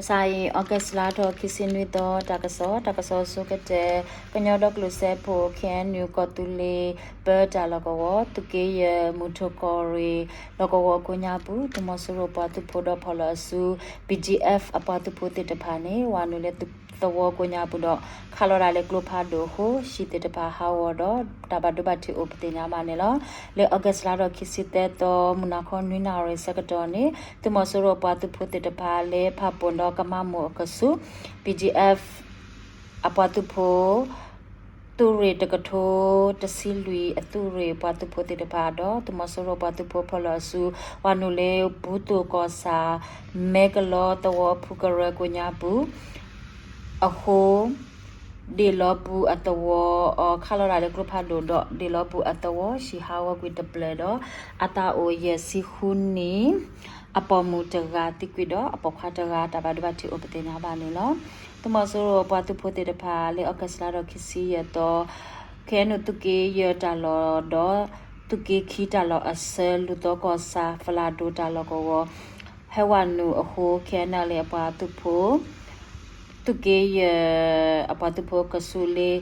စးအံၤ August လါထီၣ်ခံဆံနွံသီ တၢ်ကစီၣ်, တၢ်ကစီၣ်ဆိကတၢၢ်, ကညီဒီကလုာ်စၢဖှိၣ် K N U ကီၢ်သူလ့ၤပၢတၢ်လီၢ်ကဝီၤ, သုးက့ယဲၢ်မုၢ်ထူၣ်ကီၢ်ရ့ၣ် လီၢ်ကဝီၤကိးညါပူၤ သုးမီၤစိရိၤပှၤသုးဖိဒီးဖီၣ်လီၤအစု P G F အပှၤသုးဖိသ့ၣ်တဖၣ်န့ၣ် ဝၤနုာ်လၢသဝီကိးညါပူၤဒီး ခးလီၤဒၣ်လၢကျိဖးဒိၣ်အဃိ ဟံၣ်သ့ၣ်တဖၣ်ဟးဂီၤဒီး တၢ်ဘၣ်ဒိဘၣ်ထံးအိၣ်ပသ့ၣ်ညါဘၣ်န့ၣ်လီၤ. လၢ August လါထီၣ်ခံဆံသၢသီ မုၢ်နၤခီနွံနၣ်ရံၣ်ဆၢကတီၢ်န့ၣ် သုးမီၤစိရိၤပှၤသုးဖိသ့ၣ်တဖၣ်လၢဖၣ်ပူၣ်ဒီးကမၤမိၢ်အကဆူး P G F အပှၤသုးဖိ သုးရ့ၣ်တကထိတဆံလွံၢ်အသုးရ့ၣ်ပှၤသုးဖိသ့ၣ်တဖၣ်ဒီး သုးမီၤစိရိၤပှၤသုးဖိဖီၣ်လီၤအစု ဝၤနုာ်လၢဘူးသိၣ်ကီၢ်ဆၣ် မဲကလီသဝီအဖုကရၢကိးညါပူၤအဃိ ဒ့ၣ်လီၤပူၤအသဝီအီၤ ခးလီၤဒၣ်လၢကျိဖးဒိၣ်ဒီး ဒ့ၣ်လီၤပူၤအသဝီ ဟံၣ်ဟးဂီၤကွံာ်တဖျၢၣ်ဒီး အသးအိၣ်ယဲၢ်ဆံဃုနံၣ် အပိာ်မုၣ်တဂၤသံကွံာ်ဒီး အပိာ်ခွါတဂၤ တၢ်ဘၣ်ဒိဘၣ်ထံးအိၣ်ပသ့ၣ်ညါဘၣ်န့ၣ်လီၤ. သုးမီၤစိရိၤပှၤသုးဖိသ့ၣ်တဖၣ် လၢ August လါထီၣ်ခံဆံယဲၢ်သီ ခဲအံၤန့ၣ် သုးက့ယဲၢ်တၢ်လီၢ်ဒီး သုးက့ခံတၢ်လီၢ်အဆၢ လူၢ်သီကီၢ်ဆၣ် ဖလးဒိၣ်တၢ်လီၢ်ကဝီၤ ဟဲဝၤနုာ်အဃိ K N L A အပှၤသုးဖိ သုးက့ယဲၢ်အပှၤသုးဖိကဆူးလ့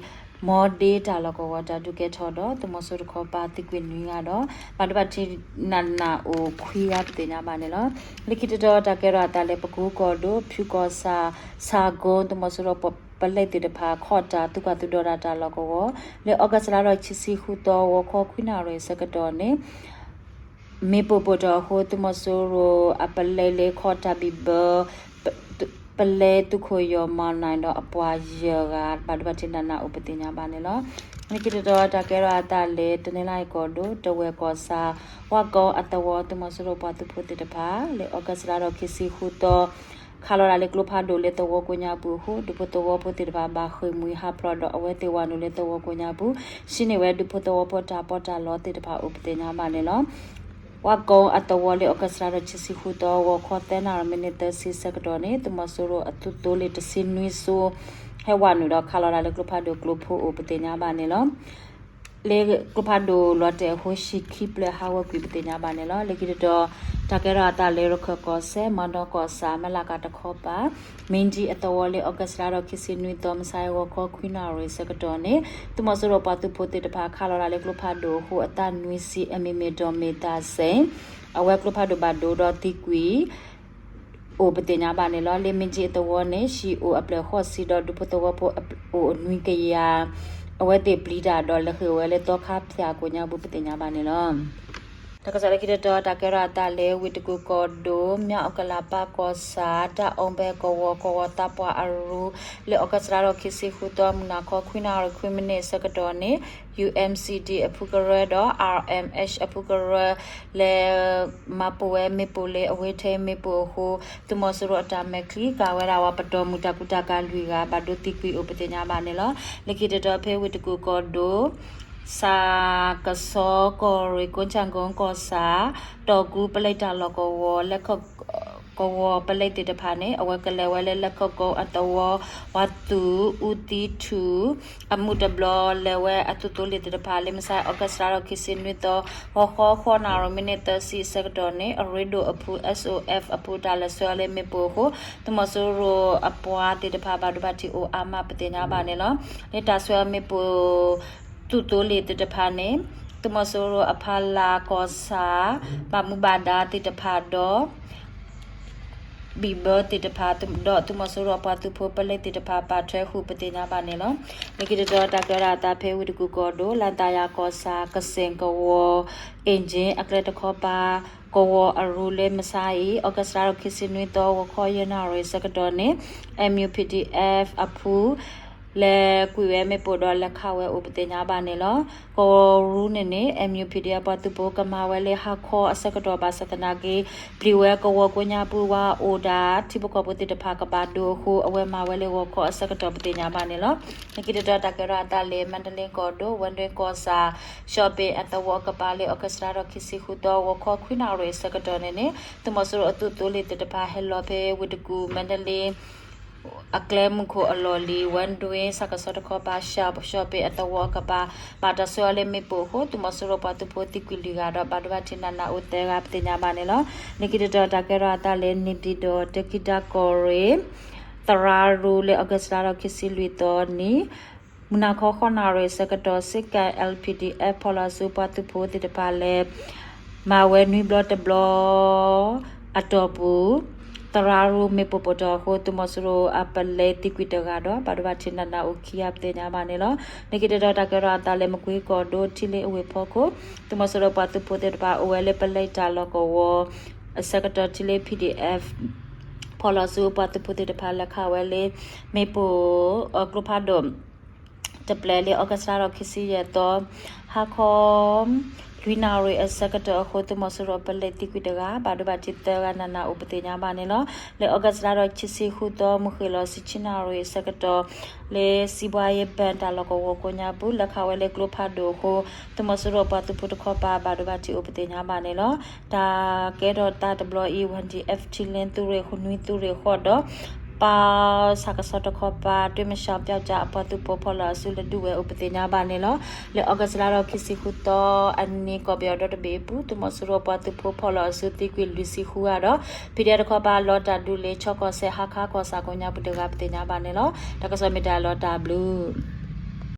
မီဒ့တၢ်လီၢ်ကဝီၤ တၢ်ဒုးကဲထီၣ်ဒီး သုးမီၤစိရိၤတခီပၤသံကွံာ်နွံဂၤဒီး ဘၣ်ဒိဘၣ်ထံးနးနးအိၣ်ခွံဂၤပသ့ၣ်ညါဘၣ်န့ၣ်လီၤ. လၢခံတတီၤတၢ်ကဲထီၣ်အသးလၢ ပကူကီၢ်ဒိၣ် ဖၠူကီၢ်ဆၣ် ဆၣ်ကိ သုးမီၤစိရိၤပလဲသ့ၣ်တဖၣ် ခီၣ်တၢ်သုးကွၢ်သုးဒီးတၢ်လီၢ်ကဝီၤ လၢ August လါထီၣ်ခံဆံဃုသီ ဂီၤခီခွံနၣ်ရံၣ်ဆၢကတီၢ်န့ၣ် မ့ၣ်ပိၢ်ပိၢ်ထီၣ်အဃိ သုးမီၤစိရိၤအပလဲလၢခီၣ်တၢ်ဘံၣ်ဘၢ ပလဲသုးခိၣ်ယီၤမီၢ်နၢ်ဒီးအပှၤယဲၢ်ဂၤ ဘၣ်ဒိဘၣ်ထံးနးနးအိၣ်ပသ့ၣ်ညါဘၣ်န့ၣ်လီၤ. လၢခံတတီၤတၢ်ကဲထီၣ်အသးလၢ တနီသရံၣ်ကီၢ်ဒိၣ် တဝဲၢ်ကီၢ်ဆၣ် ဝၣ်ကိအသဝီ သုးမီၤစိရိၤပှၤသုးဖိသ့ၣ်တဖၣ် လၢ August လါထီၣ်ခံဆံဃုသီ ခးလီၤဒၣ်လၢကျိဖးဒိၣ်လၢသဝီကိးညါပူၤအဃိ ဒူဖိသဝီဖိသ့ၣ်တဖၣ်ဘၣ်ဃ့ၢ်မှံဟးဖျိးဒီး အဝဲသ့ၣ်ဝၤနုာ်လၢသဝီကိးညါပူၤ ဟံးန့ၢ်ဝဲဒူဖိသဝီဖိတၢ်ပီးတၢ်လီသ့ၣ်တဖၣ်အိၣ်ပသ့ၣ်ညါဘၣ်န့ၣ်လီၤ. ဝၣ်ကိအသဝီလၢ August လါထီၣ်ခံဆံဃုသီ ဂီၤခီသၢနၣ်ရံၣ်မံးနံးသၢဆံဆၢကတီၢ်န့ၣ် သုးမီၤစိရိၤအသုးသိလ့ၣ်တဆံနွံစိ ဟဲဝၤနုာ်ဒီးခးလီၤဒၣ်လၢကျိဖးဒိၣ်ကျိဖိအိၣ်ပသ့ၣ်ညါဘၣ်န့ၣ်လီၤ. လၢကျိဖးဒိၣ်လီၤတဲာ်အဃိ ဟံၣ်ခံဖျၢၣ်ဟးဂီၤကွံာ်ပသ့ၣ်ညါဘၣ်န့ၣ်လီၤ. လၢခံတတီၤ တၢ်ကဲထီၣ်အသးလၢ ရခၢၣ်ကီၢ်စဲၣ် မီဒီကီၢ်ဆၣ် မလးကၤတခီပၤ မ့ၣ်ဒံအသဝီလၢ August လါထီၣ်ခံဆံနွံသီ မုၢ်ဆါအံၤ ဂီၤခီခွံနၣ်ရံၣ်ဆၢကတီၢ်န့ၣ် သုးမီၤစိရိၤပှၤသုးဖိသ့ၣ်တဖၣ် ခးလီၤဒၣ်လၢကျိဖးဒိၣ်အဃိ အသးနွံဆံ အမံၤမ့ၢ်ဒီးမ့ၢ်သးစဲၣ် အဝဲကျိဖးဒိၣ်ဘၣ်ဒိဒီးသံကွံာ် အိၣ်ပသ့ၣ်ညါဘၣ်န့ၣ်လီၤ. လၢမ့ၣ်ဒံအသဝီန့ၣ် ဟံၣ်အိၣ်အဖျၢၣ်ဃိးဆံဒီး ဒူဖိသဝီဖိအိၣ်နွံကယၤ အဝဲသ့ၣ်ပျံၤတၢ်ဒီးလဲၤဃ့ၢ်ဝဲလၢသီခါဖၠၣ်ကိးညါပူၤပသ့ၣ်ညါဘၣ်န့ၣ်လီၤ. တၢ်ကစီၣ်လၢခံတတီၤ တၢ်ကဲထီၣ်အသးလၢ ဝ့ၢ်တကူၣ်ကီၢ်ဒိၣ် မၠၣ်အူကလၤပၢ်ကီၢ်ဆၣ် တၢ်အီၣ်ဘဲကဝီၤ ကဝီၤသးပှၢ်အရူ လၢ August လါထီၣ်ခံဆံဃုသီ မုၢ်နၤခီခွံနၣ်ရံၣ်ခွံမံးနံးဆၢကတီၢ်န့ၣ် U M C D အဖုကရၢဒီး R M H အဖုကရၢ လဲၤမၤပိာ်ဝဲမ့ၣ်ပိၢ်လၢအဝ့ၢ်ထဲမ့ၣ်ပိၢ်အဃိ သုးမီၤစိရိၤအတၢ်မဲာ်ချံ ကၤဝဲဒၣ်ဝဲပတီၢ်မုၢ်တၢ်ကူတၢ်ကၤလွံၢ်ဂၤ ဘၣ်ဒိသံကွံာ်အိၣ်ပသ့ၣ်ညါဘၣ်န့ၣ်လီၤ. လၢခံတတီၤဖဲဝ့ၢ်တကူၣ်ကီၢ်ဒိၣ် စးကဆီကီၢ်ရ့ၣ် ကိးကၠၣ်ကိကီၢ်ဆၣ် တီၢ်ကူပလဲတၢ်လီၢ်ကဝီၤ လဲၤခီၣ်ကဝီၤပလဲသ့ၣ်တဖၣ်န့ၣ် အဝဲကလဲၤဝဲလၢလဲၤခီၣ်ကိအသဝီ ဝၤသူၣ်အူသံထူၣ် အမူးတဘျီ လဲၤဝဲအသုးသိလ့ၣ်သ့ၣ်တဖၣ် လၢမုၢ်ဆါ August လါထီၣ်ခံဆံနွံသီ ဂီၤခီဃိးနၣ်ရံၣ်မံးနံးသၢဆံအဆၢကတီၢ်န့ၣ် အရ့ဒိၣ်အဖု S O F အဖုတၢ်လဲၤဆွဲအီၤလၢမ့ၣ်ပိၢ်အဃိ သုးမီၤစိရိၤအပှၤသ့ၣ်တဖၣ်ဘၣ်ဒိဘၣ်ထံးအိၣ်အါမးပသ့ၣ်ညါဘၣ်န့ၣ်လီၤ. လၢတၢ်ဆွဲအီၤမ့ၣ်ပိၢ် သုးသိလ့ၣ်သ့ၣ်တဖၣ်န့ၣ် သုးမီၤစိရိၤအဖီလာ်ကီၢ်ဆၣ် ဘၣ်မူဘၣ်ဒါသ့ၣ်တဖၣ်ဒီး ဘံၣ်ဘၢသ့ၣ်တဖၣ် ဒီးသုးမီၤစိရိၤအပှၤသုးဖိပလဲသ့ၣ်တဖၣ် ပာ်ထွဲဃုာ်ပသ့ၣ်ညါဘၣ်န့ၣ်လီၤ. လၢခံတတီၤတၢ်ကဲထီၣ်အသးဖဲဝ့ၢ်တကူၣ်ကီၢ်ဒိၣ် လါသးယၤကီၢ်ဆၣ် ကစ့ၣ်ကဝီၤ အ့ၣ်ကၠ့ၣ် အကျဲတခီပၤ ကဝီၤအရူလၢမုၢ်ဆါအံၤ August လါထီၣ်ခံဆံနွံသီ ဂီၤခီယဲၢ်နၣ်ရံၣ်ဆၢကတီၢ်န့ၣ် M U P D F အဖု လဲၤကွံာ်ဝဲမ့ၣ်ပိၢ်ဒီးလဲၤခးဝဲအိၣ်ပသ့ၣ်ညါဘၣ်န့ၣ်လီၤ. ကဝီၤရူန့ၣ်န့ၣ် M U P D F ပှၤသုးဖိကမၤဝဲလၢဟါခီအဆၢကတီၢ်ဘၣ်ဆၣ်သနာ်က့ ပျံၤဝဲကဝီၤကိးညါပူၤ ဝၤအိၣ်ဒၣ်ထံဖိကီၢ်ဖိသ့ၣ်တဖၣ်ကဘၣ်ဒိအဃိ အဝဲမၤဝဲလၢဂီၤခီအဆၢကတီၢ်ပသ့ၣ်ညါဘၣ်န့ၣ်လီၤ. လၢခံတတီၤတၢ်ကဲထီၣ်အသးလၢ မါတလ့ကီၢ်ဒိၣ် ဝဲဒွဲကီၢ်ဆၣ် ရှီၣ်ပ့ၣ်အသဝီကပၤလၢ August လါထီၣ်ခံဆံဃုသီ ဂီၤခီခွံနၣ်ရံၣ်အဆၢကတီၢ်န့ၣ်န့ၣ် သုးမီၤစိရိၤအသုးသိလ့ၣ်သ့ၣ်တဖၣ်ဟဲလီၤဖဲဝ့ၢ်တကူၣ် မါတလ့ အကျဲမုၢ်ခိၣ်အလီၢ်လံၤ ဝဲဒွ့ ဆၣ်ကဆီတခီပၤ ရှီၣ်ပ့ၤအသဝီအကပၤ ဘၣ်တၢ်ဆှၢအီၤလၢမ့ၣ်ပိၢ်အဃိ သုးမီၤစိရိၤပှၤသုးဖိသံကွံာ်လွံၢ်ဂၤဒီး ဘၣ်ဒိဘၣ်ထံးနးနးအိၣ်သၢဂၤပသ့ၣ်ညါဘၣ်န့ၣ်လီၤ. လၢခံတတီၤတၢ်ကဲထီၣ်အသးလၢ နံၤပျံၤဒီး တကံတၢ်ကီၢ်ရ့ၣ် သရၣ်ရူ လၢ August လါဒီးခံဆံလွံၢ်သီနံၤ မုၢ်နၤခီဃိးနၣ်ရံၣ်အဆၢကတီၢ် စ့ကၤ L P D F ဖီၣ်လီၤအစုပှၤသုးဖိသ့ၣ်တဖၣ်လဲၤ မၤဝဲနွံဘျီတဘျီ အတီၢ်ပူၤ သရၣ်ရူမ့ၣ်ပိၢ်ပိၢ်တီၢ်အဃိ သုးမီၤစိရိၤအပလဲသံကွံာ်တဂၤဒီး ဘၣ်ဒိဘၣ်ထံးနးနးအိၣ်ခံဂၤပသ့ၣ်ညါဘၣ်န့ၣ်လီၤ. လၢခံတတီၤတၢ်ကဲထီၣ်အသးလၢ မကွ့ကီၢ်ဒိ ထံလ့အဝ့ၢ်ဖီခိၣ် သုးမီၤစိရိၤပှၤသုးဖိသ့ၣ်တဖၣ်အိၣ်ဝဲလၢပလဲတၢ်လီၢ်ကဝီၤ အဆၢကတီၢ်ထံလ့ P D F ဖီၣ်လီၤအစုပှၤသုးဖိသ့ၣ်တဖၣ်လဲၤခးဝဲလၢ မ့ၣ်ပိၢ် အကျိဖးဒိၣ် တပျဲၢ်လၢ August လါဒီးခံဆံယဲၢ်သီ ဟါခီ လွံၢ်နၣ်ရံၣ်အဆၢကတီၢ်အဃိ သုးမီၤစိရိၤပလဲသံကွံာ်တဂၤ ဘၣ်ဒိဘၣ်ထံးသၢဂၤနးနးအိၣ်ပသ့ၣ်ညါဘၣ်န့ၣ်လီၤ. လၢ August လါဒီးခံဆံဃုသီ မုၢ်ဃ့ၢ်လီၤဆံဆံနၣ်ရံၣ်အဆၢကတီၢ် လၢစံးဘှါယ့ဘၢၣ်တၢ်လီၢ်ကဝီၤကိးညါပူၤ လဲၤခးဝဲလၢကျိဖးဒိၣ်အဃိ သုးမီၤစိရိၤပှၤသုးဖိတခီပၤ ဘၣ်ဒိဘၣ်ထံးအိၣ်ပသ့ၣ်ညါဘၣ်န့ၣ်လီၤ. တၢ်ကဲထီၣ်သးတဘျီအံၤ Y D F ထံလ့သုးရ့ၣ် နွံသုးရ့ၣ်ဃိးဒီး ပၢ်ဆၣ်ကဆီတခီပၤ တွ့မရှောင်ပျောက်ကျား အပှၤသုးဖိဖီၣ်လီၤအစုလဲၤဒုးဝဲအိၣ်ပသ့ၣ်ညါဘၣ်န့ၣ်လီၤ. လၢ August လါဒီးခံဆံဃုသီအနံၤ ကီၢ်ပယီၤဒီတဘ့ၣ်အပူၤ သုးမီၤစိရိၤပှၤသုးဖိဖီၣ်လီၤအစုသံကွံာ်လွံၢ်ဆံဃုဂၤဒီး P D F တခီပၤလီၤတၢ်ဒုးလၢ ခၠီကီၢ်စဲၣ်ဟါခါကီၢ်ဆၣ်ကိးညါပူၤတဂၤပသ့ၣ်ညါဘၣ်န့ၣ်လီၤ. တၢ်ကစီၣ်မ့ၢ်တၢ်လီၤတၢ်ဘျုး